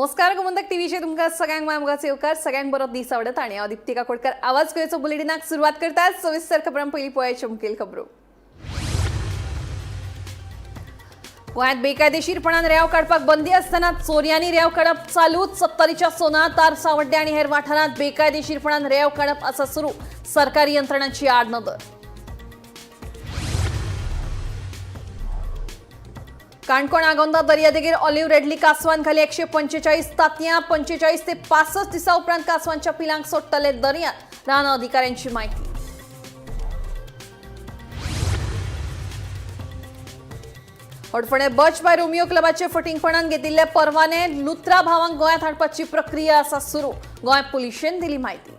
नमस्कार, गोमंतक टीव्हीचे तुमकां सगळ्यांक माय मोगाचो येवकार. सगळ्यांक बरो दीस आवडत आणि हांव दीप्ती काकोडकर आवाज गोंयचो बुलेटिनाक सुरवात करतात. सविस्तर खबरां. पयलीं पळयाचे मुखेल खबरो. गोंयांत बेकायदेशीरपणान रेंव काडपाक बंदी आसतना चोरयांनी रेंव काडप चालूच. सत्तरीच्या सोना, तार, सावड्डे आनी हेर वाठारांत बेकायदेशीरपणान रेंव काडप आसा सुरू. सरकारी यंत्रणांची आडनदर. काणकोण आगोंदा दर्यादेगेर ऑलिव्ह रेडली कासवान घाली 145 तातयां. 45 ते 65 दिसा उपरांत कासवांच्या पिलांक सोडटले दर्यांत, रान अधिकाऱ्यांची माहिती. हडफणे बर्च बाय रोमियो क्लबाचे फटींगपणान घेतिल्ले परवाने. लुत्रा भावांक गोंयांत हाडपाची प्रक्रिया आसा सुरू, गोंय पुलिशेन दिली माहिती.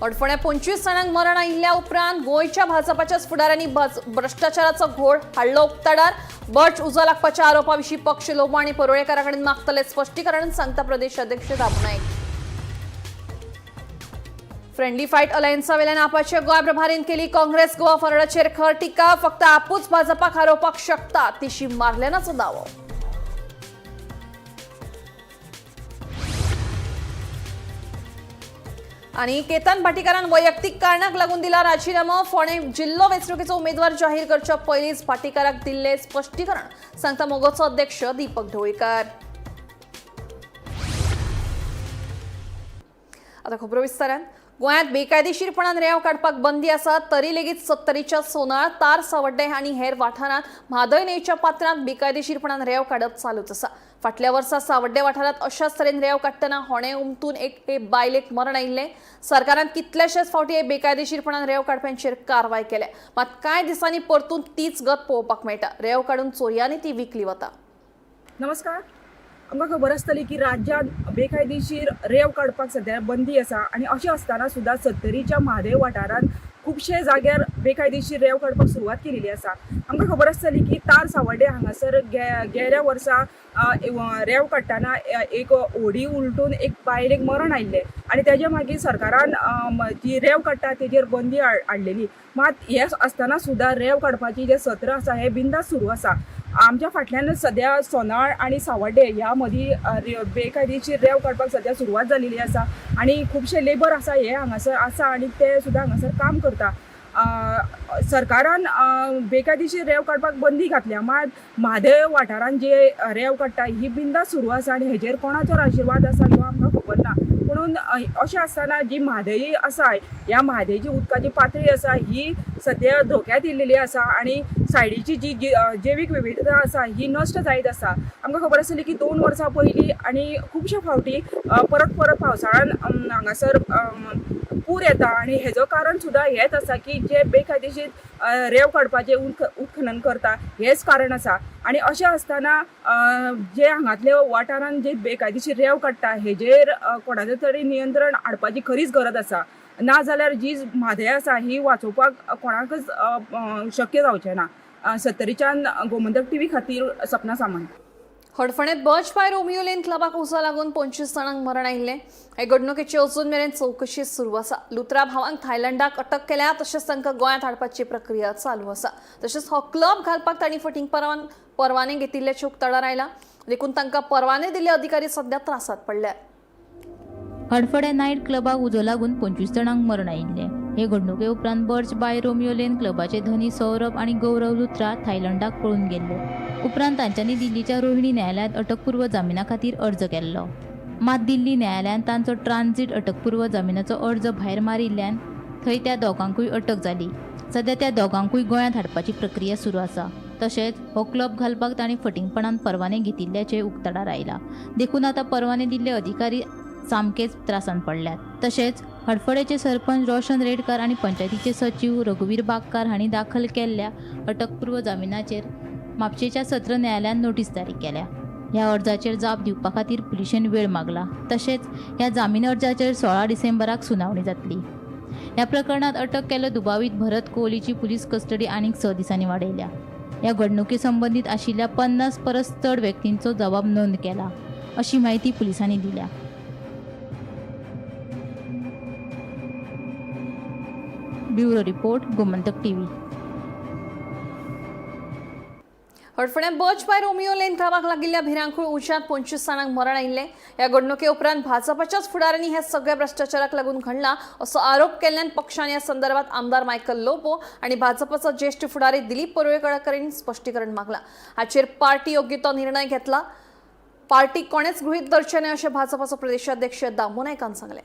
हडफण्या 25 जाणांक मरण आयिल्ल्या उपरांत गोंयच्या भाजपाच्याच फुडाऱ्यांनी भ्रश्टाचाराचो घोळ हाडलो उक्ताडार. बर्च उजो लागपाच्या आरोपा विशीं पक्ष लोबो आनी परुळेकारा कडेन मागतले स्पश्टीकरण, सांगता प्रदेश अध्यक्ष दाबू नायक. फ्रेंडली फायट अलायन्सा वेल्यान आपाचे गोंय प्रभारीन केली काँग्रेस गोवा फॉरवर्डाचेर खर टिका. फक्त आपूच भाजपाक हारोवपाक शकता, तिशी मारलेनाचो दावो. आणि केतन भाटीकारान वैयक्तीक कारणाक लागून दिला राजीनामो. फोंडें जिल्लो वेंचणुकेचो उमेदवार जाहीर करच्या पयलींच भाटीकाराक दिल्ले स्पश्टीकरण, सांगता मगोचो अध्यक्ष दीपक ढवळीकार. आता खबरो विस्तारान. गोंयांत बेकायदेशीरपणान रेंव काडपाक बंदी आसा, तरी लेगीत सत्तरीच्या सोनाळ, तार, सावड्डें आनी हेर वाठारांत म्हादय न्हंयच्या पात्रांत बेकायदेशीरपणान रेंव काडप चालूच आसा. फाटल्या वर्सा सावड्डें वाठारांत अशाच तरेन रेंव काडटना होणें उमथून एक हे बायलेक मरण आयिल्लें. सरकारान कितलेशेच फावटी हे बेकायदेशीरपणान रेंव काडप्यांचेर कारवाय केल्या, मात कांय दिसांनी परतून तीच गत पळोवपाक मेळटा. रेंव काडून चोरयांनी ती विकली वता. नमस्कार. आमकां खबर आसतली की राज्यांत बेकायदेशीर रेंव काडपाक सद्या बंदी आसा आनी अशें आसतना सुद्दां सत्तरीच्या म्हादय वाठारांत खुबशे जाग्यार बेकायदेशीर रेंव काडपाक सुरवात केलेली आसा. आमकां खबर आसतली की तार सावड्डे हांगासर गेल्या वर्सा रेंव काडटना एक होडी उलटून एक बायलेक मरण आयिल्लें आनी तेज्या मागीर सरकारान जी रेंव काडटा तेजेर बंदी हाडलेली. मात हें आसतना सुद्दां रेंव काडपाची जें सत्र आसा हें बिंदास सुरू आसा. आमच्या फाटल्यान सद्या सोनाळ आनी सावड्डे ह्या मदीं बेकायदेशीर रेंव काडपाक सद्या सुरवात जालेली आसा आनी खुबशे लेबर आसा हे हांगासर आसा आनी ते सुद्दां हांगासर काम करता. सरकारान बेकायदेशीर रेंव काडपाक बंदी घातल्या, मात म्हादय वाठारांत जे रेंव काडटा ही बिंदास सुरू आसा आनी हेजेर कोणाचो आशिर्वाद आसा तो आमकां खबर ना. पुणून अशें आसतना जी म्हादय आसा, ह्या म्हादयची उदकाची पातळी आसा ही सद्या धोक्यांत येयलेली आसा आनी सायडीची जी जैवीक विविधता आसा ही नश्ट जायत आसा. आमकां खबर आसतली की 2 वर्सां पयलीं आनी खुबशे फावटी परत परत पावसाळ्यान हांगासर पूर येता आनी हेजो कारण सुद्दां हेंच आसा की जे बेकायदेशीर रेंव काडपाचें उत्खनन करता हेंच कारण आसा. आनी अशें आसतना जे हांगातले वाठारान जे बेकायदेशीर रेंव काडटा हेजेर कोणाचें तरी नियंत्रण हाडपाची खरीच गरज आसा, ना जाल्यार जी म्हादय आसा ही वाचोवपाक कोणाकच शक्य जावचें ना. सत्तरीच्यान गोमंतक टीव्ही खातीर सपना Samant. हडफणें Birch by Romeo Lane क्लबाक उजो लागून 25 जाणांक मरण आयिल्लें. हे घडणुकेची अजून मेरेन चवकशी सुरू आसा. लुत्रा भावांक थायलंडाक अटक केल्या, तशेंच तांकां गोंयांत हाडपाची प्रक्रिया चालू आसा. तशेंच हो क्लब घालपाक तांणी फटींग परवाने घेतिल्ल्याचें उक्ताडार आयलां. देखून तांकां परवाने दिल्ले अधिकारी सध्या त्रासांत पडल्यात. हडफडें नायट क्लबाक उजो लागून 25 जाणांक मरण आयिल्लें. हे घडणुके उपरांत बर्च बाय रोमियो लेन क्लबाचे धनी सौरभ आनी गौरव लुत्रा थायलंडाक पळून गेल्ले. उपरांत तांच्यांनी दिल्लीच्या रोहिणी न्यायालयांत अटकपूर्व जामिना खातीर अर्ज केल्लो. मात दिल्ली न्यायालयान तांचो ट्रान्झीट अटकपूर्व जामिनाचो अर्ज भायर मारिल्ल्यान थंय त्या दोगांकूय अटक जाली. सद्या त्या दोगांकूय गोंयांत हाडपाची प्रक्रिया सुरू आसा. तशेंच हो क्लब घालपाक तांणी फटींगपणान परवाने घेतिल्ल्याचें उक्ताडार आयलां. देखून आतां परवाने दिल्ले अधिकारी सामकेच त्रासांत पडल्यात. तशेंच हडफडेचे सरपंच रोशन रेडकर आनी पंचायतीचे सचीव रघुवीर बागकार हांणी दाखल केल्ल्या अटकपूर्व जामिनाचेर म्हापशेंच्या सत्र न्यायालयान नोटीस जारी केल्या. ह्या अर्जाचेर जाप दिवपा खातीर पुलिशेन वेळ मागला. तशेंच ह्या जामीन अर्जाचेर 16 डिसेंबराक सुनावणी जातली. ह्या प्रकरणांत अटक केल्लो दुबावीत भरत कोहलीची पुलीस कस्टडी आनीक 6 दिसांनी वाडयल्या. ह्या घडणुके संबंदीत आशिल्ल्या 50 परस चड व्यक्तींचो जबाब नोंद केला, अशी माहिती पुलिसांनी दिल्या. Bureau report, Gomantak TV. हडफण्यां Birch by Romeo Lane गांवाक लागिल्ल्या भिरांकूळ उज्यांत 25 जाणांक मरण आयिल्लें. ह्या घडणुके उपरांत भाजपाच्याच फुडाऱ्यांनी हे सगळ्या भ्रश्टाचाराक लागून घडला असो आरोप केल्ल्यान पक्षान ह्या संदर्भात आमदार मायकल लोबो आनी भाजपाचो ज्येश्ठ फुडारी दिलीप परुळेकर स्पश्टीकरण मागला. हाचेर पार्टी योग्य तो निर्णय घेतला. पार्टी कोणेच गृहीत धरचें न्हय अशें भाजपाचो प्रदेशाध्यक्ष दामू नायकान सांगलें.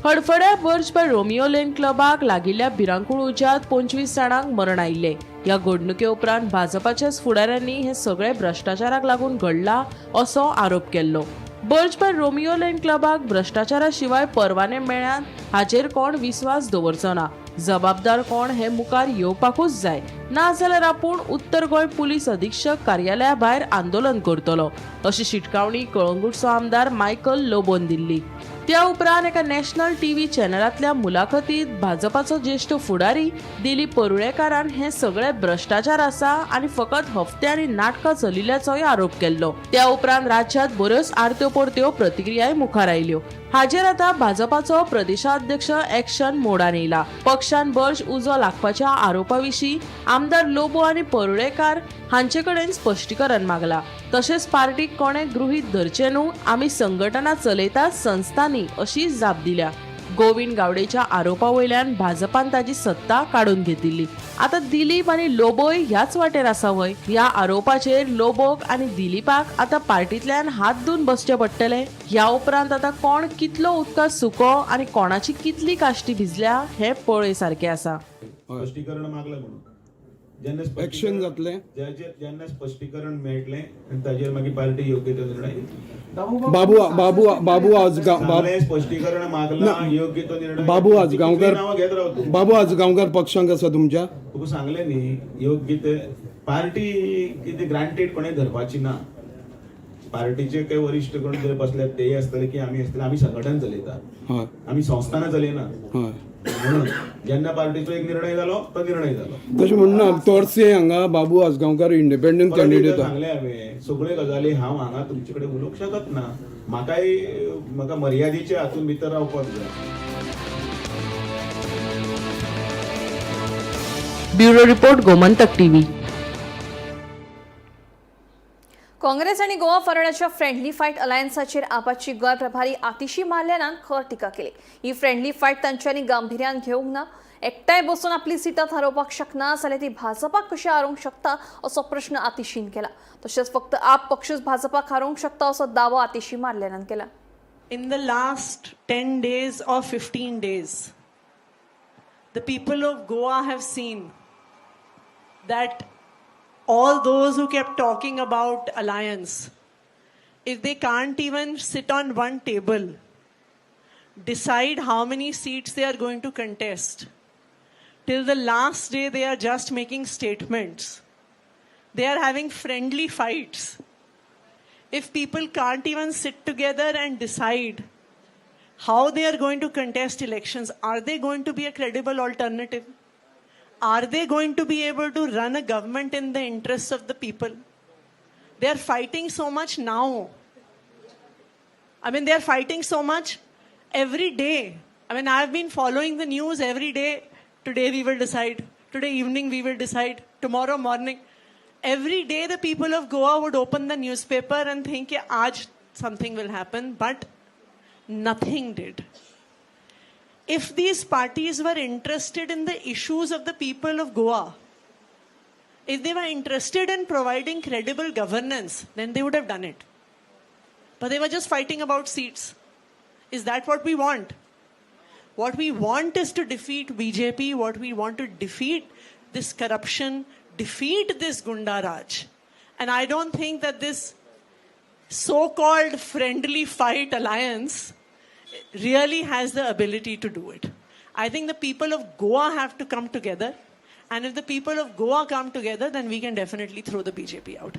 हडफड्या बर्च बाय रोमियो लेन क्लबाक लागिल्ल्या भिरांकूळ उज्यांत 25 जाणांक मरण आयिल्लें. ह्या घडणुके उपरांत भाजपाच्याच फुडाऱ्यांनी हें सगळें भ्रश्टाचाराक लागून घडलां असो आरोप केल्लो. बर्च बाय रोमियो लेन क्लबाक भ्रश्टाचारा शिवाय परवाने मेळ्ळ्यात हाचेर कोण विस्वास दवरचो ना. जबाबदार कोण हें मुखार येवपाकूच जाय, नाजाल्यार आपूण उत्तर गोंय पुलीस अधीक्षक कार्यालया भायर आंदोलन करतलो अशी शिटकावणी कळंगूटचो आमदार मायकल लोबोन दिल्ली. त्या उपरांत एका नॅशनल टीव्ही चॅनलांतल्या मुलाखतीत भाजपाचो ज्येश्ठ फुडारी दिलीप परुळेकारान हे सगळे भ्रश्टाचार आसा आनी फकत हफ्ते आनी नाटकां चलिल्ल्याचोय आरोप केल्लो. त्या उपरांत राज्यांत बऱ्योच आरत्यो परत्यो प्रतिक्रियाय मुखार आयल्यो. हाजेर आतां भाजपाचो प्रदेशाध्यक्ष एक्शन मोडान येयला. पक्षान बर्च उजो लागपाच्या आरोपा विशीं आमदार लोबो आनी परुळेकार हांचे कडेन स्पश्टीकरण मागला. तशेंच पार्टीक कोणें गृहीत धरचें न्हू, आमी संघटना चलयतात संस्थांनी अशी जाप दिल्या. गोविंद गावडेच्या आरोपा वयल्यान भाजपान ताजी सत्ता काडून घेतिल्ली. आतां दिलीप आनी लोबोय ह्याच वाटेर आसा व्हय? ह्या आरोपाचेर लोबोक आनी दिलीपाक आतां पार्टींतल्यान हात धुवन बसचें पडटलें. ह्या उपरांत आतां कोण कितलो उदकांत सुको आनी कोणाची कितली काश्टी भिजल्या हें पळय सारकें आसा. स्पश्टीकरण मागलां म्हणून जेन्ना एक्शन जातलें. जेन्ना स्पश्टीकरण मेळटलें आनी ताजेर मागीर पार्टी योग्य तो निर्णय घेतली. बाबू बाबू बाबू आजगांव सांगलें, स्पश्टीकरण मागलां, योग्य तो निर्णय बाबू घेतली. आजगांवकर कितलीं नांवां घेत राव तूं. बाबू आजगांवकर पक्षांक आसा तुमच्या. तुका सांगलें न्ही, योग्य ते पार्टी कितें ग्रांटेड कोणें धरपाची ना. पार्टीचे काही वरिश्ठ कोण जर बसल्यात तेय आसतले की आमी आसतले. आमी संघटन चलयतात, आमी संस्थानां चलयना. म्हणून जेन्ना पार्टीचो एक निर्णय जालो तो निर्णय जालो. तशें म्हणना, तोरसे हांगा बाबू आजगांवकर इंडिपेंडंट परत एकदां कॅन्डिडेट. सांगलें हांवें, सगळ्यो गजाली हांव हांगा तुमचे कडेन उलोवंक शकत ना. म्हाकाय म्हाका मर्यादेच्या हातून भितर रावपाक जाय. Bureau report, Gomantak TV. Congress आनी Goa फॉरवर्डाच्या friendly fight अलायन्साचेर Apache Goa प्रभारी आतिशी मार्ल्यानान खर टिका केली. ही फ्रेंडली फायट तांच्यांनी गांभिर्यान घेवंक ना. एकठांय बसून आपली सिटां थारोवपाक शकना जाल्यार ती भाजपाक कशी हारोवंक शकता असो प्रश्न आतिशीन केला. तशेंच फक्त आप पक्षूच भाजपाक हारोवंक शकता असो दावो आतिशी मार्ल्यानान केला. In the last 10 days or 15 days, the people of Goa have seen that all those who kept talking about alliance, if they can't even sit on one table, decide how many seats they are going to contest, till the last day they are just making statements. They are having friendly fights. If people can't even sit together and decide how they are going to contest elections, are they going to be a credible alternative? Are they going to be able to run a government in the interests of the people? They are fighting so much now. I mean, they are fighting so much every day. I mean, I've been following the news every day. Today we will decide. Today evening we will decide. Tomorrow morning. Every day the people of Goa would open the newspaper and think, "Yeah, aaj something will happen," but nothing did. If these parties were interested in the issues of the people of Goa, if they were interested in providing credible governance, then they would have done it. But they were just fighting about seats. Is that what we want? What we want is to defeat BJP. What we want to defeat this corruption, defeat this Gunda Raj. And I don't think that this so called friendly fight alliance really has the ability to do it. I think the people of Goa have to come together. And if the people of Goa come together, then we can definitely throw the BJP out.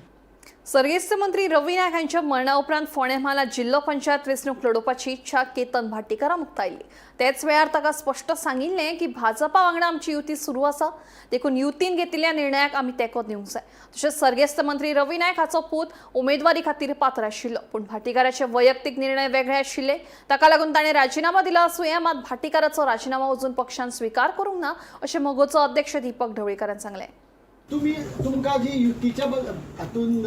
सर्गेस्त मंत्री रवी नायक हांच्या मरणा उपरांत फोंडें म्हालांत जिल्लो पंचायत वेंचणूक लडोवपाची इच्छा केतन भाटीकारान उक्तायल्ली. तेच वेळार ताका स्पश्ट सांगिल्लें की भाजपा वांगडा आमची युती सुरू आसा, देखून युतीन घेतिल्ल्या निर्णयाक आमी तेंको दिवंक जाय. तशेंच सर्गेस्त मंत्री रवी नायक हाचो पूत उमेदवारी खातीर पात्र आशिल्लो, पूण भाटीकाराचे वैयक्तीक निर्णय वेगळे आशिल्ले. ताका लागून ताणें राजिनामो दिला आसुया, मात भाटीकाराचो राजिनामो अजून पक्षान स्विकार करूंक ना अशें मगोचो अध्यक्ष दीपक ढवळीकारान सांगलें. तुम्ही तुमकां जी युतीच्या हातून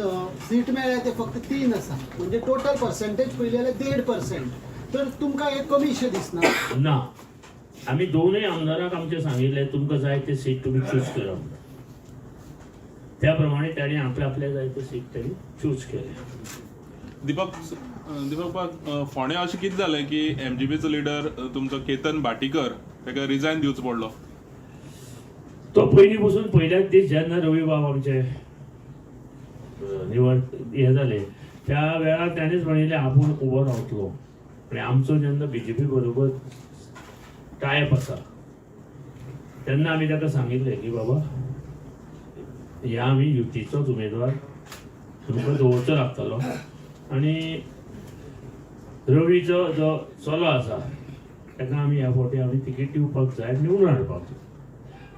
सीट मेळ्ळ्या ते फक्त 3 आसा, म्हणजे टोटल पर्सेंटेज पळयली जाल्यार 1.5%, तर तुमकां हें कमीशें दिसना? ना, आमी दोनूय आमदारांक आमचे सांगिल्लें तुमकां जाय ते सीट तुमी चूज करा म्हणून. त्या प्रमाणे ताणी आपल्या आपल्या जाय ते सीट ताणी चूज केलें. दीपक दीपक बाब, फोंड्या अशें कितें जालें की एमजीपीचो लिडर तुमचो केतन भाटीकर ताका रिजायन दिवचो पडलो? तो पयलीं पसून पयल्याच दीस जेन्ना रवी बाब आमचे निवड हे जाले त्या वेळार ताणेच म्हणिल्लें आपूण उबो रावतलो आनी आमचो जेन्ना बीजेपी बरोबर टायप आसा तेन्ना आमी ताका सांगिल्लें की बाबा ह्या आमी युतीचोच उमेदवार तुमकां दवरचो लागतलो आनी रवीचो जो चलो आसा ताका आमी ह्या फावटी आमी तिकेट दिवपाक जाय, निवडून हाडपाक जाय.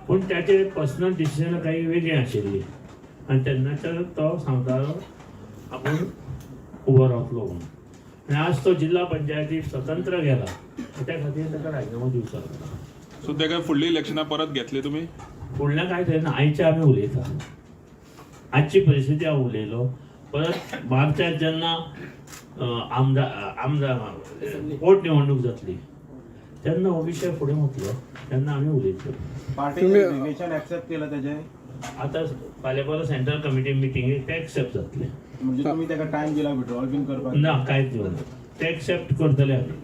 पूण ताचे पर्सनल डिसिजन काही वेगळीं आशिल्लीं आनी तेन्नाच्यान तो सांगतालो आपूण उबो रावतलो म्हणून. आनी आज तो जिल्हा पंचायती स्वतंत्र गेला, त्या खातीर ताका राजिनामो दिवचो लागला. सो ताका फुडली इलेक्शनां परत घेतले तुमी? फुडल्या कांय थंय ना, आयचे आमी उलयता, आजची परिस्थिती हांव उलयलो. परत मार्चात जेन्ना आमदार आमदार पोटनिवडणूक जातली तेन्ना हो विशय फुडें वतलो, तेन्ना आमी उलयतले. तुम्ही एक्सेप्ट केलं त्याचे? आता फाल्यां परत सेंट्रल कमिटी मिटिंगेक ते एक्सेप्ट जातले. म्हणजे तुम्ही ताका टायम दिला विड्रॉल बीन करपाक? ना, कांयच दिवना, ते एक्सेप्ट करतले आमी.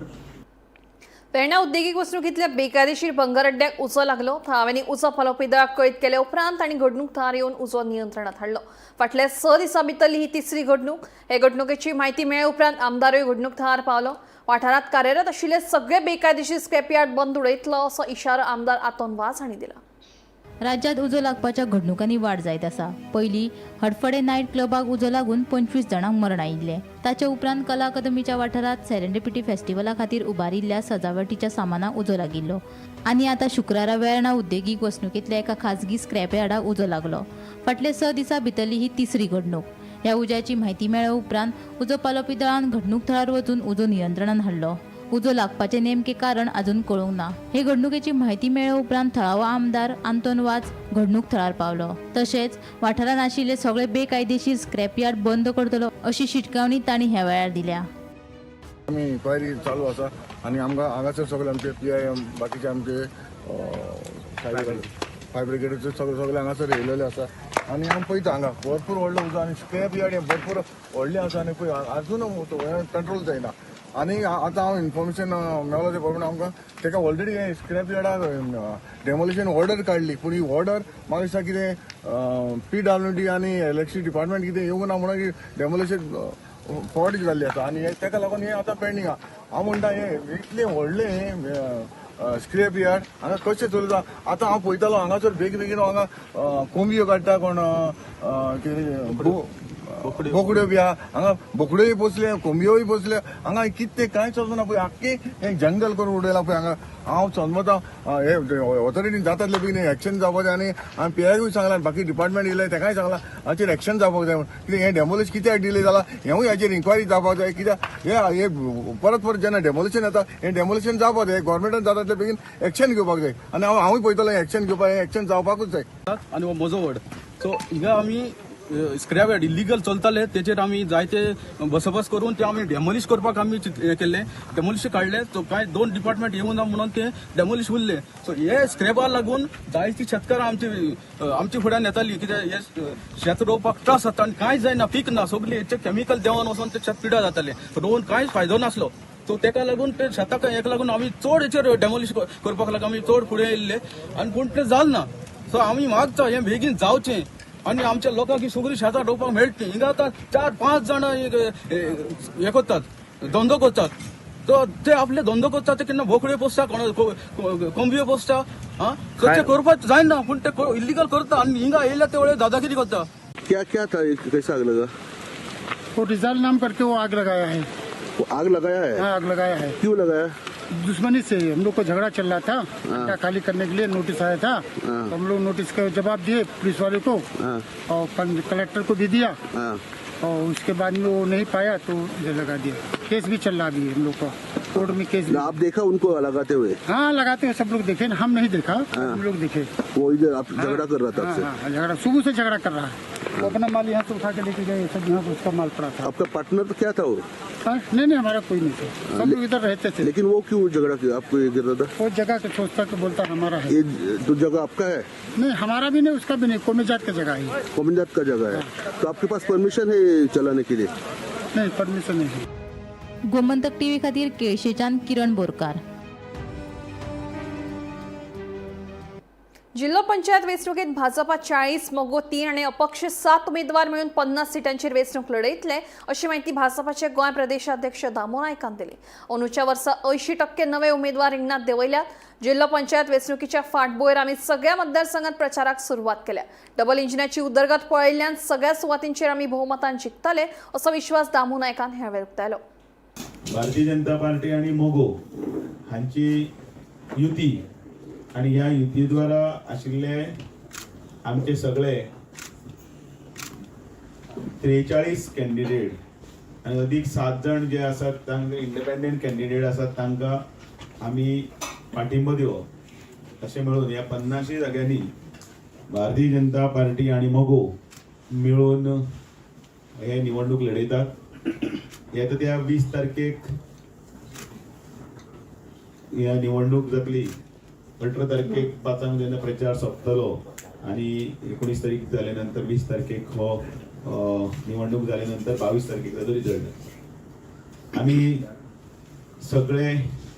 वेर्णा उद्देगीक वसणुकींतल्या बेकायदेशीर भंगार अड्ड्याक उजो लागलो. थळाव्यांनी उजो पालोवपी दळाक कळीत केले उपरांत तांणी घडणूक थळार येवन उजो नियंत्रणात हाडलो. फाटल्या 6 दिसां भितरली ही तिसरी घडणूक. हे घडणुकेची म्हायती मेळ्ळे उपरांत आमदारूय घडणूक थळार पावलो. वाठारांत कार्यरत आशिल्ले सगळे बेकायदेशीर स्क्रॅपयार्ड बंद उडयतलो असो इशारो आमदार आतोन वाज हांणी दिला. राज्यांत उजो लागपाच्या घडणुकांनी वाड जायत आसा. पयलीं हडफडें नायट क्लबाक उजो लागून 25 जाणांक मरण आयिल्लें. ताचे उपरांत कला अकादमीच्या वाठारांत सेरेंडिपिटी फेस्टिवला खातीर उबारिल्ल्या सजावटीच्या सामानाक उजो लागिल्लो आनी आतां शुक्रारा वेर्णा उद्देगीक वसणुकेंतल्या एका खाजगी स्क्रॅप यार्डाक उजो लागलो. फाटल्या 6 दिसां भितरली ही तिसरी घडणूक. ह्या उज्याची म्हायती मेळ्ळे उपरांत उजो पालोवपी दळान घडणूक थळार वचून उजो नियंत्रणात हाडलो. उजो लागपाचें नेमकें कारण अजून कळूंक ना. हे घडणुकेची म्हायती मेळ्ळे उपरांत थळावो आमदार आंतोन वाज घडणूक थळार पावलो. तशेंच वाठारांत आशिल्ले सगळे बेकायदेशीर स्क्रॅपयार्ड बंद करतलो अशी शिटकावणी तांणी ह्या वेळार दिल्या. आमी इन्क्वायरी चालू आसा आनी आमकां हांगासर सगळे आमचे पी I M बाकीचे आमचे फायर ब्रिगेडीचे सगळे सगळे हांगासर येयलेले आसा आनी आमी पळयता हांगा भरपूर व्हडलो उजो आनी स्क्रॅप यार्ड हें भरपूर व्हडलें आसा आनी पळय आजून कंट्रोल जायना. आनी आतां हांव इन्फॉर्मेशन मेळ्ळो ते प्रमाणे आमकां ताका ऑलरेडी हें स्क्रॅप यार्डाक डेमोलिशन ऑर्डर काडली, पूण ही ऑर्डर म्हाका दिसता कितें पीडब्ल्यूडी आनी इलेक्ट्रिसिटी डिपार्टमेंट कितें येवंक ना म्हणून डेमोलिशन फॉर्ड जाल्ली आसा आनी ताका लागून हें आतां पेंडींग आहा. हांव म्हणटा हें इतलें व्हडलें हें स्क्रॅप यार्ड हांगा कशें चलता. आतां हांव पळयतालो हांगासर बेगीन बेगीन हांगा कोंबयो काडटा कोण, कितें बोकड्यो बी आहा हांगा, बोकड्योय पोसले कोंबयोय पोसले हांगा, कितें कांय चलना पळय, आख्खें हें जंगल करून उडयलां पळय हांगा. हांव समजता हे ऑथॉरिटीन जाता बेगीन एक्शन जावपाक जाय आनी हांवें पी आयकूय सांगलां, बाकी डिपार्टमेंट येयलें तेकाय सांगलां हाचेर एक्शन जावपाक जाय म्हणून. कितें हें डेमोलिश कित्याक डिले जाला हेंवूय हाचेर इन्क्वायरी जावपाक जाय. कित्याक हे हे परत परत जेन्ना डेमोलिशन येता हें डेमोलिशन जावपाक जाय, गोवोरमेंटान जाता तितले बेगीन एक्शन घेवपाक जाय आनी हांवूय पळयतलो एक्शन घेवपाक, हें एक्शन जावपाकूच जाय. आनी हो म्हजो वड सो हिंगा आमी स्क्रॅप यार्ड इलिगल चलताले तेचेर आमी जायते बसोबस करून ते आमी डेमोलिश करपाक आमी हें केल्लें, डेमोलिश काडले. सो कांय 2 डिपार्टमेंट येवना ना म्हणून ते डेमोलिश उरले. सो हे स्क्रॅपा लागून जायती शेतकारां आमची आमची फुड्यान येताली, कित्याक हे शेत रोवपाक त्रास जाता आनी कांय जायना, पीक ना, सगळी हेचे केमिकल देंवन वचोन ते शेत पिड्यार जाताले, रोवन कांयच फायदो नासलो. सो तेका लागून ते शेताक हेका लागून आमी चड हेचेर डेमोलिश करपाक लागून आमी चड फुडें येयल्ले आनी पूण तें जालें ना. सो आमी मागता हें बेगीन जावचें आनी आमच्या लोकांक ही सगळीं शेतां रोवपाक मेळटलीं. हिंगा आतां 4-5 जाणां हे करतात, धंदो करतात, तो ते आपले धंदो करतात, ते केन्ना बोकड्यो पोसता, कोण कोंबयो पोसता, आं ते करपाक जायना, पूण ते इलिगल करता आनी हिंगा येयल्या ते वेळार दादागिरी करता. क्या क्या था, कैसा आग लगा? वो रिजाल नाम करके वो आग लगाया है। वो आग लगाया है? हाँ, आग लगाया है। क्यों लगाया? दुश्मनी से हम लोग को झगड़ा चल रहा था। अड्डा खाली करने के लिए नोटिस आया था, तो हम लोग नोटिस का जवाब दिए पुलिस वाले को और कलेक्टर को भी दिया, और उसके बाद में वो नहीं पाया तो ये लगा दिया। केस भी चल रहा अभी हम लोग का कोर्ट में केस भी। आप देखा उनको लगाते हुए? हाँ, लगाते हुए सब लोग देखे, हम नहीं देखा, हम लोग देखे। वो इधर आप झगड़ा कर रहा था आपसे? हाँ, झगड़ा सुबह से झगड़ा कर रहा है। वो अपना माल यहाँ से उठा के लेके गए, सब यहाँ पर उसका माल पड़ा था। आपका पार्टनर तो क्या था वो? हाँ, नहीं नहीं, हमारा कोई नहीं था, सब लोग इधर रहते थे। लेकिन वो क्यों झगड़ा किया आपको ये गिर रहा था? वो जगह के सोचता के बोलता हमारा है। ये तो जगह आपका है? नहीं, हमारा भी नहीं, उसका भी नहीं, कोमेजात का जगह है। कोमेजात का जगह है, तो आपके पास परमिशन है चलाने के लिए? नहीं, परमिशन नहीं है। गोमंतक टीव्ही खातीर केळशेच्यान किरण बोरकार। जिल्हो पंचायत वेंचणुकेत भाजपा 40, मगो 3 आनी अपक्ष 7 उमेदवार मेळून 50 सिटांचेर वेंचणूक लढयतले अशी माहिती भाजपाचे गोंय प्रदेशाध्यक्ष दामू नायकान दिली। अंदूच्या वर्सा 80% नवे उमेदवार रिंगणात देंवयल्यात। जिल्हो पंचायत वेंचणुकीच्या फाटभुंयेर आमी सगळ्या मतदारसंघात प्रचाराक सुरवात केल्या। डबल इंजिनाची उदरगत पळयल्ल्यान सगळ्या सुवातींचेर आमी भोवमतान जिखतले असो विश्वास दामू नायकान ह्या वेळार उक्तायलो। भारतीय जनता पार्टी आणि मगो हांची युती आणि ह्या युती द्वारा आशिल्ले आमचे सगळे 43 कॅन्डिडेट आणि अदीक 7 जाण जे आसात तांकां इंडिपेंडंट कॅन्डिडेट आसात तांकां आमी पाठिंबो दिवप अशें मेळून ह्या 50 जाग्यांनी भारतीय जनता पार्टी आणि मगो मेळून हे निवडणूक लढयतात। येता त्या 20 तारखेक ह्या निवडणूक जातली। 18 तारखेक 5 जेन्ना प्रचार सोंपतलो आनी 19 तारीख जाले नंतर 20 तारखेक हो निवडणूक जाले नंतर 22 तारखेक ताजो रिजल्ट। आमी सगळे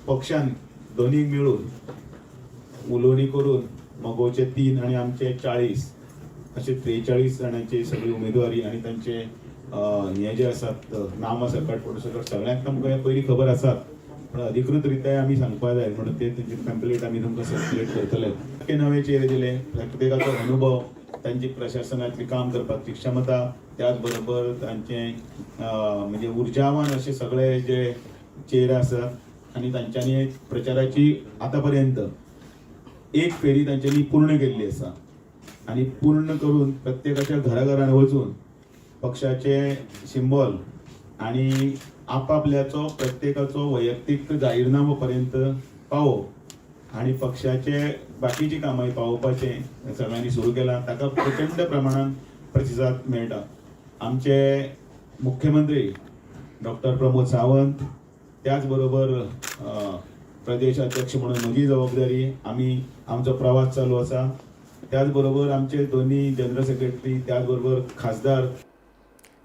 पक्षान दोनी मेळून उलोवणी करून मगोचे 3 आनी आमचे 40 अशे 43 जाणांची सगळी उमेदवारी आनी तांचे हे जे आसात नामां सकट फोटो सकट सगळ्यांक आमकां पयलीं खबर आसात, पण अधिकृत रित्या आमी सांगपा जाय म्हणून ते तेंचे पॅम्पलेट आमी तुमकां सर्क्युलेट करतले। ते नवे चेहरे दिले, प्रत्येकाचो अनुभव, तांची प्रशासनांतली काम करपाची क्षमता, त्याच बरोबर तांचे म्हणजे उर्जावान अशे सगळे जे चेहरे आसात आनी तांच्यांनी प्रचाराची आतां पर्यंत एक फेरी तांच्यांनी पूर्ण केल्ली आसा आनी पूर्ण करून प्रत्येकाच्या घराघरान वचून पक्षाचे सिंबॉल आनी आपापल्याचो प्रत्येकाचो वैयक्तीक जाहीरनामो पर्यंत पावोवप आनी पक्षाचे बाकीची कामां पावोवपाचें सगळ्यांनी सुरू केलां। ताका प्रचंड प्रमाणान प्रतिसाद मेळटा। आमचे मुख्यमंत्री डॉक्टर प्रमोद सावंत, त्याच बरोबर प्रदेश अध्यक्ष म्हणून म्हजी जबाबदारी, आमी आमचो प्रवास चालू आसा। त्याच बरोबर आमचे दोन्ही जनरल सेक्रेटरी, त्याच बरोबर खासदार।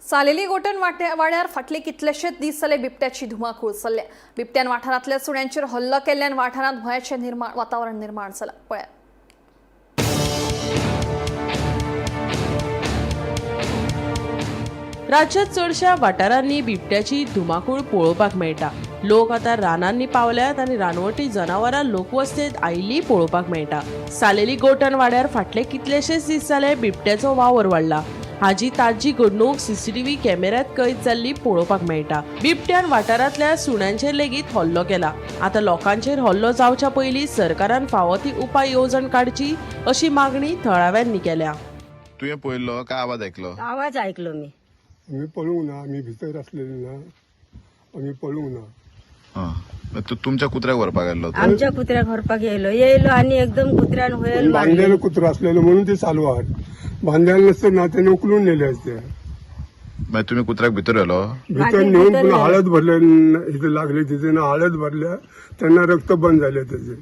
सालेली गोटन वाड्यार फाटले कितलेशेच दीस जाले बिबट्याची धुमाकूळ चल्ल्या। बिबट्यान वाठारांतल्या सुण्यांचेर हल्लो केल्ल्यान वाठारांत भंयाचें वातावरण निर्माण जालां। पळयात। राज्यात चडशा वाठारांनी बिबट्याची धुमाकूळ पळोवपाक मेळटा। लोक आतां रानांनी पावल्यात आनी रानवटी जनावरां लोकवस्तेंत आयिल्ली पळोवपाक मेळटा। सालेली गोटन वाड्यार फाटले कितलेशेच दीस जाले बिबट्याचो वावर वाडला। हाजी ताजी घडणूक सीसीटीव्ही कॅमेऱ्यात कैद जाल्ली पळोवपाक मेळटा। बिबट्यान वाठारांतल्या सुण्यांचेर लेगीत हल्लो केला। आतां लोकांचेर हल्लो जावच्या पयलीं सरकारान फावो ती उपाय येवजण काडची अशी मागणी थळाव्यांनी केल्या। तुवें पळयल्लो काय आवाज आयकलो? आवाज आयकलो मी। आमी पळोवंक ना, आमी भितर आसलेली ना, आमी पळोवंक ना। तुमच्या कुत्र्याक व्हरपाक आयल्लो? आमच्या कुत्र्याक व्हरपाक येयलो येयलो आनी एकदम कुत्र्यान हुयेल बांदलेलो कुत्रो आसलेलो म्हणून ते चालू आहात, बांदलेलो नसतं ना त्याने उखलून नेले असते। मागीर तुमी कुत्र्याक भितर व्हेलो? भितर नेऊन पुन्हा हळद भरले, इथे लागले तिथे ना हळद भरल्या, त्यांना रक्त बंद झाले त्याचे।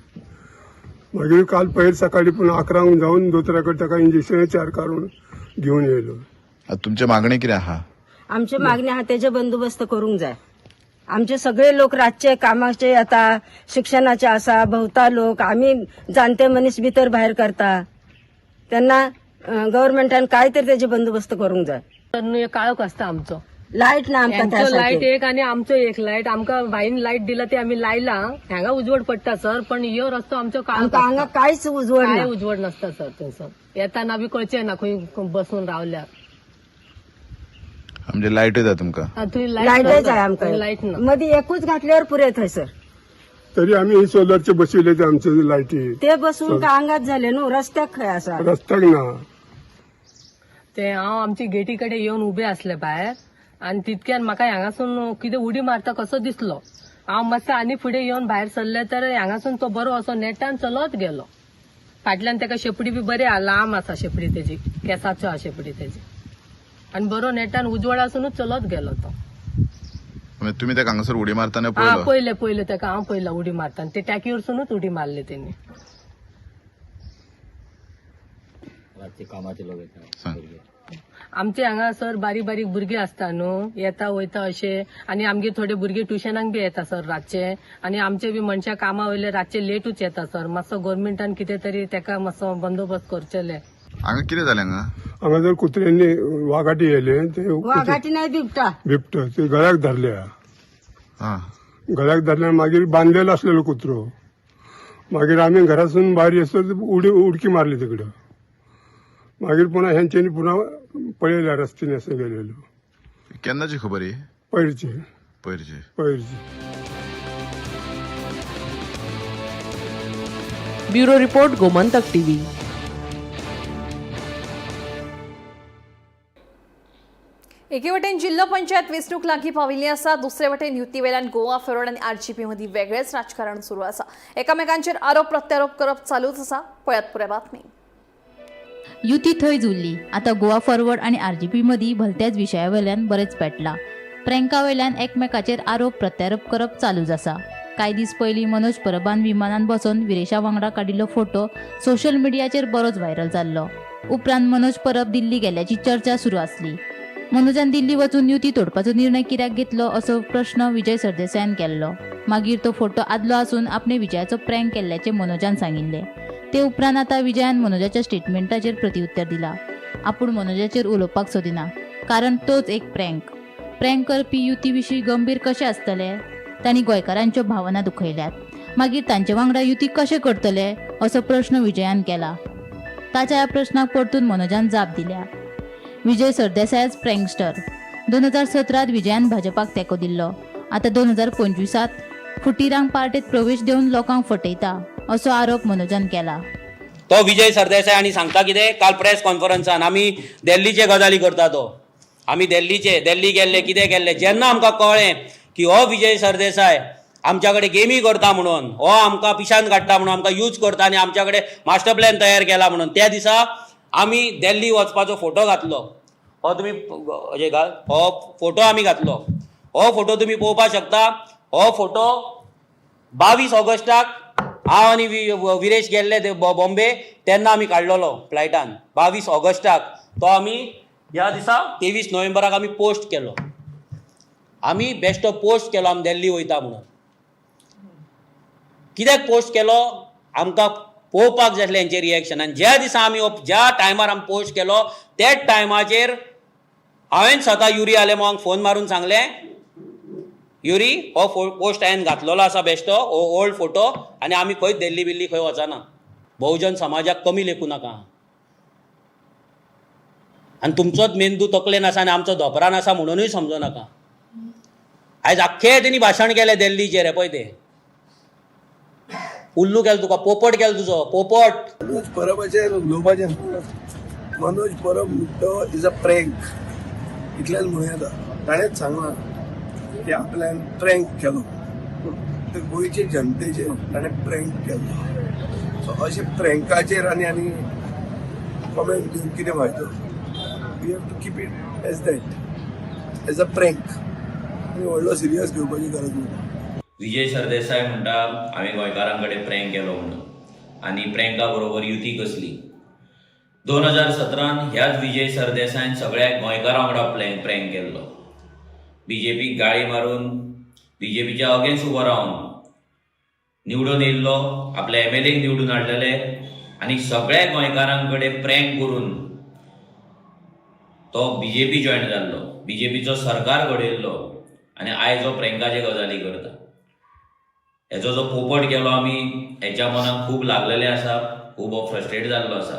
मागीर काल पयर सकाळी पुन्हा 11 जाऊन दोतोराकडे ताका इंजेक्शन 4 काढून घेऊन येयलो। तुमची मागणी कितें आहा? आमची मागणी आहा तेजे बंदोबस्त करूंक जाय। आमचे सगळे लोक रातचे कामाचे येता, शिक्षणाचे आसा, भोवता लोक, आमी जाणटे मनीस भितर भायर करता, त्यांना गव्हर्मेंटान काय तरी तेजे बंदोबस्त करूंक जाय। काळोख आसता आमचो, लायट ना आमकां, लायट एक आनी आमचो एक लायट, आमकां भाईन लायट दिला ते आमी लायला, हांगा उजवड पडटा सर, पण ह्यो रस्तो आमचो काळोख, हांगा कांयच उजवड, काय उजवड नासता सर। थंयसर येताना बी कळचें ना खंय बसून रावल्यार। म्हणजे लायटूय जाय तुमकां? थंय लायटय जाय आमकां. लायट ना. मदीं एकूच घातल्यार पुरे थंयसर. तरी आमी ही सोलरचे बसयले ते आमचे लायटी. ते बसून काय आंगात झाले न्हू, रस्त्याक खंय आसा. रस्त्याक ना. ते हांव आमची गेटी कडेन येवन उबे आसले भायर आनी तितक्यान म्हाका हांगासून कितें उडी मारता कसो दिसलो. हांव मातसो आनी फुडें येवन भायर सरले तर हांगासून तो बरो असो नेटान चलत गेलो. फाटल्यान ताका शेपडी बी बरी आहा, लांब आसा शेपडी तेजी, केसाचो आहा शेपडी तेजी, आनी बरो नेटान उजवाडासूनच चलत गेलो तो. म्हणजे तुमी ताका हांगासर उडी मारतना हा, पळयलो? पयले पयले ताका हांव पयला उडी मारतना, ते टाकयेरसूनच उडी मारली तेणी. सांग. आमचे हांगा सर बारीक बारीक भुरगे आसता न्हू, येता वयता अशे, आनी आमगे थोडे भुरगे ट्युशनाक बी येता सर रातचे, आनी आमचे बी मनशां कामा वयले रातचे लेटूच येता सर. मातसो गोवोरमेंटान कितें तरी तेका मातसो बंदोबस्त करचेले. हांगा कितें जालें हांगा? हांगा जर कुत्र्यांनी वाघाटी येयले ते वाघाटी नाही, बिबटा. बिबटो ते गळ्याक धरल्या. हा. गळ्याक धरल्या, मागीर बांदलेलो आसलेलो कुत्रो. मागीर आमी घरासून भायर येसर उडी उडकी मारली तिकडं. मागीर पुन्हा ह्यांच्यानी पुन्हा पळयल्या रस्त्याने असं गेलेलो. केन्नाची खबर ही? पयरची. पयरची. पयरची. Bureau report, Gomantak TV. एके वटेन जिल्हो पंचायत वेंचणूक लागीं पाविल्ली आसा, दुसरे वटेन युती वेल्यान गोवा फॉरवर्ड आनी आरजीपी मदीं वेगळेच राजकारण सुरू आसा. एकामेकांचेर आरोप प्रत्यारोप करप चालूच आसा. पळयात पुराय बातमी. युती थंयच उरली. आतां गोवा फॉरवर्ड आनी आरजीपी मदीं भलत्याच विशया वयल्यान बरेंच पेटलां. प्रँका वयल्यान एकमेकाचेर आरोप प्रत्यारोप करप चालूच आसा. कांय दीस पयलीं मनोज परबान विमानान बसून विरेशा वांगडा काडिल्लो फोटो सोशल मिडियाचेर बरोच व्हायरल जाल्लो. उपरांत मनोज परब दिल्ली गेल्ल्याची चर्चा सुरू आसली. मनोजान दिल्ली वचून युती तोडपाचो निर्णय कित्याक घेतलो असो प्रश्न विजय सरदेसायान केल्लो. मागीर तो फोटो आदलो आसून आपणे विजयाचो प्रँक केल्ल्याचें मनोजान सांगिल्लें. ते उपरांत आतां विजयान मनोजाच्या स्टेटमेंटाचेर प्रतिउत्तर दिला. आपूण मनोजाचेर उलोवपाक सोदिना, कारण तोच एक प्रँक. प्रँक करपी युती विशीं गंभीर कशें आसतले? तांणी गोंयकारांच्यो भावना दुखयल्यात, मागीर तांचे वांगडा युती कशें करतले असो प्रश्न विजयान केला. ताच्या ह्या प्रश्नाक परतून मनोजान जाप दिल्या. विजय सरदेसायच प्रँकस्टर. 2017त विजयान भाजपाक तेंको दिल्लो. आतां 2025त फुटीरांक पार्टेत प्रवेश दिवन लोकांक फटयता असो आरोप मनोजान केला. तो विजय सरदेसाय आनी सांगता कितें काल प्रेस कॉन्फरन्सान, आमी दिल्लीचे गजाली करता तो, आमी दिल्लीचे दिल्ली गेल्ले कितें गेल्ले. जेन्ना आमकां कळ्ळें की हो विजय सरदेसाय आमच्या कडेन गेमी करता म्हणून, हो आमकां पिशान काडटा म्हणून, आमकां यूज करता आनी आमच्या कडेन मास्टर प्लॅन तयार केला म्हणून, त्या दिसा आमी दिल्ली वचपाचो फोटो घातलो. हो तुमी अजय घाल, हो फोटो आमी घातलो. हो फोटो तुमी पळोवपाक शकता. हो फोटो 22 ऑगस्टाक हांव आनी विरेश गेल्ले बॉम्बे तेन्ना आमी काडलेलो फ्लायटान. 22 ऑगस्टाक तो आमी ह्या दिसा 23 नोव्हेंबराक आमी पोस्ट केलो. आमी बेश्टो पोस्ट केलो आमी दिल्ली वयता म्हणून. कित्याक पोस्ट केलो? आमकां पळोवपाक जाय आसलें हेंचें रिएक्शन. आनी ज्या दिसा आमी ज्या टायमार आमी पोस्ट केलो त्याच टायमाचेर हांवें स्वता युरी आलेमांवाक फोन मारून सांगलें, युरी हो पोस्ट हांवें घातलेलो आसा बेश्टो, हो ओल्ड फोटो, आनी आमी खंय दिल्ली बिल्ली खंय वचना. बहुजन समाजाक कमी लेखूं नाका. आनी तुमचोच मेंदू तकलेन आसा आनी आमचो धोपरान आसा म्हणुनूय समजो नाका. आयज आख्खें तेणी भाशण केलें दिल्लीचेर. हें पळय तें उल्लू केलो तुका, पोपट केलो तुजो पोपट. मनोज परबाचेर उलोवपाचें, मनोज परब तो is a prank इतलेंच म्हणूं येता. ताणेंच सांगलां की आपल्यान प्रँक केलो, ते गोंयचे जनतेचेर ताणें प्रँक केलो. सो अशे प्रँकाचेर आनी आनी कॉमेंट दिवन कितें फायदो? We have to keep it as that, as a prank. आनी व्हडलो सिरियस घेवपाची गरज ना. विजय सरदेसाय म्हणटा हांवें गोंयकारां कडेन प्रँक केलो म्हणून, आनी प्रँका बरोबर युती कसली. 2017 ह्याच विजय सरदेसायन सगळ्या गोंयकारां वांगडा प्रँक केल्लो. बीजेपीक गाळी मारून बीजेपीच्या अगेन्स्ट उबो रावन निवडून येयल्लो, आपल्या एमएलएक निवडून हाडलेले आनी सगळ्या गोंयकारां कडेन प्रँक करून तो बीजेपी जॉयन जाल्लो, बीजेपीचो सरकार घडयल्लो आनी आयज हो प्रँकाचे गजाली करता. हेजो जो पोपट केलो आमी, हेच्या मनाक खूब लागलेलें आसा, खूब हो फ्रस्ट्रेट जाल्लो आसा.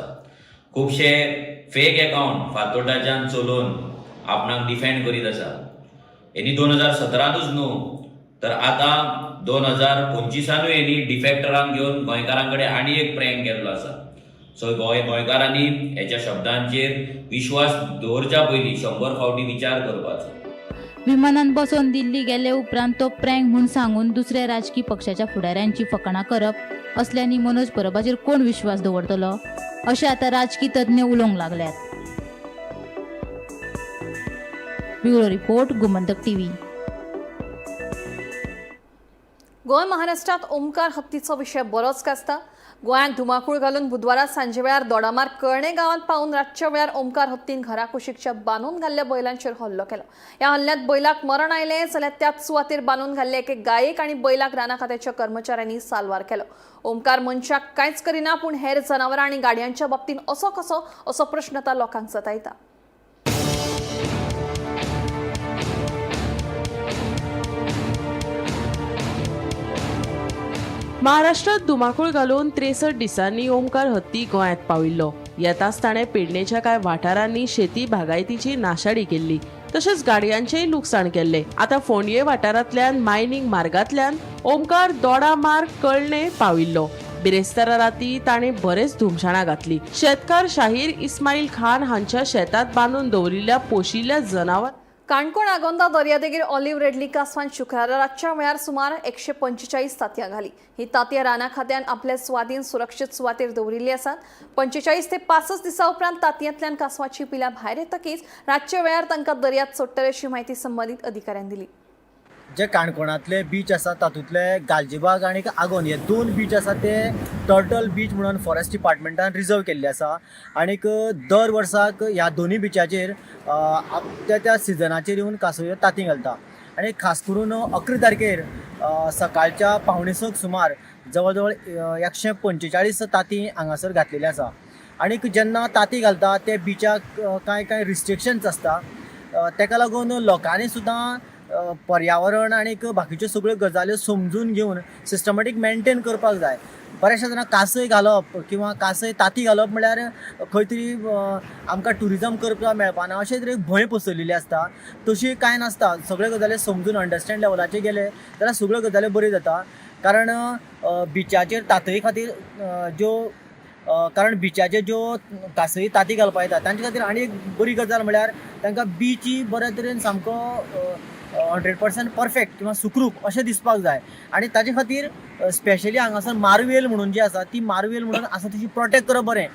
खुबशे फेक एकावंट फातोड्डाच्यान चलोवन आपणाक डिफेंड करीत आसा. हेणी 2017तूच न्हू तर आतां 2025आनूय हेणी डिफेक्टरांक घेवन गोंयकारां कडेन आनी एक प्रँक केल्लो आसा. सो गोंयकारांनी हेच्या शब्दांचेर विश्वास दवरच्या पयलीं 100 फावटी विचार करपाचो. विमानान बसोवन दिल्ली गेले उपरांत तो प्रँक म्हूण सांगून दुसऱ्या राजकी पक्षाच्या फुडाऱ्यांची फकाणां करप असल्यांनी मनोज परबाचेर कोण विश्वास दवरतलो अशें आतां राजकी तज्ञ उलोवंक लागल्यात. Bureau report, Gomantak TV. Goa महाराष्ट्रात ओमकार हत्तीचो विशय बरोच गाजता. गोंयांत धुमाकूळ घालून बुधवारा सांजे वेळार दोडामार्ग कळणे गांवांत पावून रातच्या वेळार ओमकार हत्तीन घरा कुशीकच्या बांदून घाल्ल्या बैलांचेर हल्लो केलो. ह्या हल्ल्यांत बैलाक मरण आयलें जाल्यार त्याच सुवातेर बांदून घाल्ले एके गायेक आनी बैलाक राना खात्याच्या कर्मचाऱ्यांनी साल्वार केलो. ओमकार मनशाक कांयच करिना पूण हेर जनावरां आनी गाडयांच्या बाबतींत असो कसो असो प्रश्न आतां लोकांक सतायता. महाराष्ट्रात धुमाकूळ घालून 63 दिसांनी ओमकार हत्ती गोंयांत पाविल्लो. येताच ताणें पेडणेच्या कांय वाठारांनी शेती बागायतीची नाशाडी केल्ली, तशेंच गाडयांचेय लुकसाण केल्लें. आतां फोंडये वाठारांतल्यान मायनींग मार्गांतल्यान ओमकार दोडा मार्ग कळणे पाविल्लो. बिरेस्तारा राती ताणें बरेच धुमशाणां घातली. शेतकार शाहीर इस्माईल खान हांच्या शेतांत बांदून दवरिल्ल्या पोशिल्ल्या जनावर काणकोण आगोंदा दर्यादेगेर ऑलिव्ह रेडली कासवान शुक्रारा रातच्या वेळार सुमार 145 तांतयां घाली. ही तांतयां राना खात्यान आपल्या स्वाधीन सुरक्षीत सुवातेर दवरिल्ली आसात. 45 ते 65 दिसां उपरांत तांतयांतल्यान कासवाची पिलां भायर येतकीच रातच्या वेळार तांकां दर्यांत सोडटले अशी म्हायती संबंदीत अधिकाऱ्यांनी दिली. जे काणकोणांतले बीच आसा तातूंतले गालजीबाग आनी आगोंद हे दोन बीच आसा ते टर्टल बीच म्हणून फॉरेस्ट डिपार्टमेंटान रिजर्व केल्ले आसा आनीक दर वर्साक ह्या दोनूय बिचाचेर त्या त्या सिजनाचेर येवन कांसव तांतीं घालता आनी खास करून 11 तारखेर सकाळच्या 5:45 सुमार जवळ जवळ 145 तांतीं हांगासर घातलेली आसा आनीक जेन्ना तांतीं घालता ते बिचाक कांय कांय रिस्ट्रिक्शन्स आसता तेका लागून लोकांनी सुद्दां पर्यावरण आनीक बाकीच्यो सगळ्यो गजाल्यो समजून घेवन सिस्टमॅटीक मेनटेन करपाक जाय. बऱ्याचशा जाणांक कांसय घालप किंवा कांसय तांती घालप म्हळ्यार खंय तरी आमकां ट्युरिजम करपाक मेळपाना अशें तरेन भंय पसरलेली आसता. तशी कांय नासता, सगळ्यो गजाली समजून अंडरस्टँड लेवलाचेर गेले जाल्यार सगळ्यो गजाली बऱ्यो जाता. कारण बिचाचेर तांतये खातीर ज्यो कारण बिचाचेर ज्यो कांसय तांती घालपाक येता तांचे खातीर आनी एक बरी गजाल म्हळ्यार तांकां बीची बऱ्या तरेन सामको 100% परफेक्ट किंवा सुखरूप अशें दिसपाक जाय आनी ताजे खातीर स्पेशली हांगासर मार्वेल म्हणून जी आसा ती मार्वेल म्हणून आसा तशी प्रोटेक्ट करप बरें.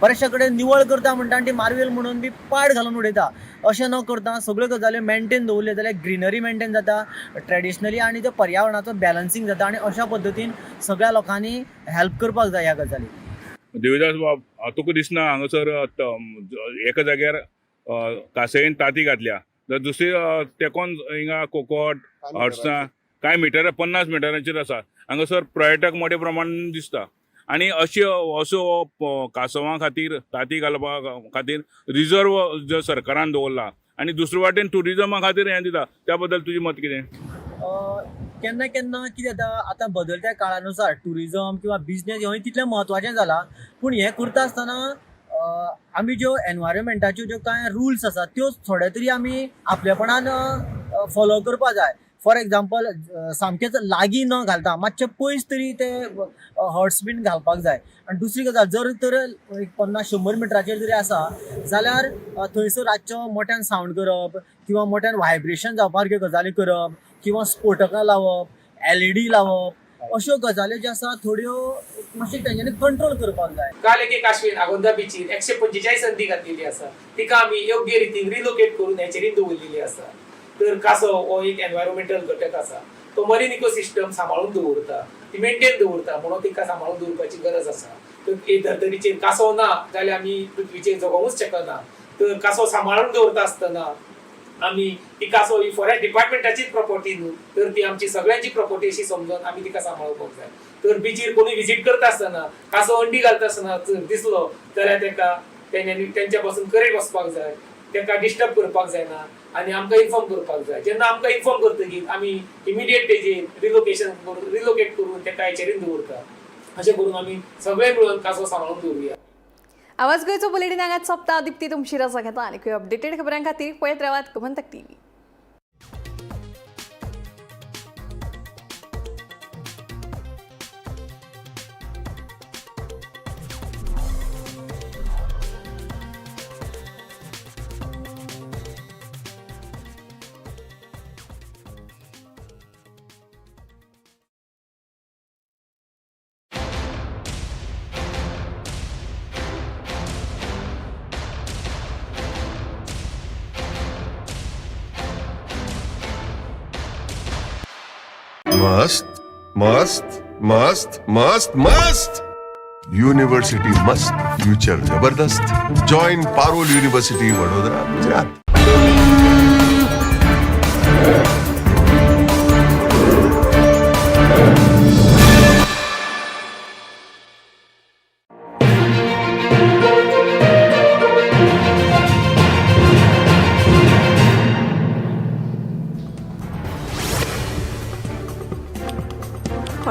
बऱ्याचशा कडेन निवळ करता म्हणटा आनी ती मार्वेल म्हणून बी पाड घालून उडयता. अशें न करता सगळ्यो गजाल्यो मेनटेन दवरल्यो जाल्यार ग्रिनरी मेनटेन जाता ट्रेडिशनली आनी ते पर्यावरणाचो बॅलन्सींग जाता आनी अशा पद्दतीन सगळ्या लोकांनी हेल्प करपाक जाय ह्या गजाली. देविदास बाब, तुका दिसना हांगासर एका जाग्यार कासयेन तांती घातल्या जाल्यार दुसरी तेकोन हिंगा कोकोट हडसां कांय मिटरां 50 मिटरांचेर आसा. हांगासर पर्यटक मोठ्या प्रमाणान दिसता आनी अशी असो कासवां खातीर तांती घालपा खातीर रिजर्व जो सरकारान दवरला आनी दुसरे वाटेन ट्युरिजमा खातीर हें दिता, त्या बद्दल तुजें मत कितें? केन्ना केन्ना कितें जाता आतां बदलत्या काळानुसार ट्युरिजम किंवा बिजनेस हेंय तितलें म्हत्वाचें जालां पूण हें करता आसतना आमी ज्यो एनवायरमेंटाच्यो ज्यो कांय रुल्स आसा त्यो थोडे तरी आमी आपलेपणान फॉलो करपा जाय. फॉर एग्जाम्पल सामकेंच लागीं न घालता मातशें पयस तरी ते हट्स बीन घालपाक जाय. आनी दुसरी गजाल जर तर एक 50-100 मिटराचेर जरी आसा जाल्यार थंयसर रातचो मोठ्यान सावंड करप किंवा मोठ्यान व्हायब्रेशन जावपा सारक्यो गजाली करप किंवा स्फोटकां लावप, LED लावप अश्यो गजाली ज्यो आसा थोड्यो मातशें तेंच्यांनी कंट्रोल करपाक जाय. काल एके काश्मीर आगोंदा बिचीर 145 अंदी घातलेली आसा, तिका आमी योग्य रितीन रिलोकेट करून हॅचरीन दवरलेली आसा. तर कासव हो एक एनवायरोमेंटल घटक आसा, तो मरीन इकोसिस्टम सांबाळून दवरता, ती मेनटेन दवरता, म्हणून तिका सांबाळून दवरपाची गरज आसा. तर हे धर्तरीचेर कासव ना जाल्यार आमी पृथ्वीचेर जगोवूंच शकना. तर कासव सांबाळून दवरता आसतना आमी ती कासव ही फॉरेस्ट डिपार्टमेंटाचीच प्रॉपर्टी न्हू, तर ती आमची सगळ्यांची प्रॉपर्टी अशी समजून आमी तिका सांबाळपाक जाय. तर बिचीर कोणूय विजीट करता आसतना कासव अंडी घालता आसतना दिसलो जाल्यार तेका तेंच्या पासून करेक्ट वचपाक जाय, तेका डिस्टर्ब करपाक जायना आनी आमकां इन्फॉर्म करपाक जाय. जेन्ना आमकां इन्फॉर्म करतकीर आमी इमिडिएट तेजेर रिलोकेट करून तेका हेचेरीन दवरता. अशें करून आमी सगळे मिळून कासव सांबाळून दवरुया. आवाज गोंयचो बुलेटीन हांगाच सोंपता. दीप्ती तुमची रजा घेता आनी अपडेटेड खबरां खातीर पळयत रावात गोमंतक टीव्ही. मस्त मस्त मस्त मस्त मस्त यूनिवर्सिटी मस्त, फ्यूचर जबरदस्त. Join Parul university, Vadodara, Gujarat.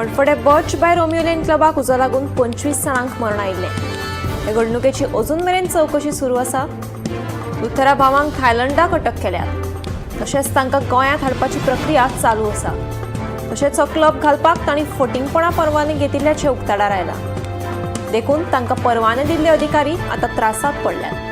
Hadfade Birch by Romeo Lane क्लबाक उजो लागून 25 जाणांक मरण आयिल्लें. हे घडणुकेची अजून मेरेन चवकशी सुरू आसा. लुथरा भावांक थायलंडाक अटक केल्यात. तशेंच तांकां गोंयांत हाडपाची प्रक्रिया चालू आसा. तशेंच हो क्लब घालपाक तांणी फटींगपणा परवाने घेतिल्ल्याचें उक्ताडार आयलां. देखून तांकां परवाने दिल्ले अधिकारी आतां त्रासांत पडल्यात.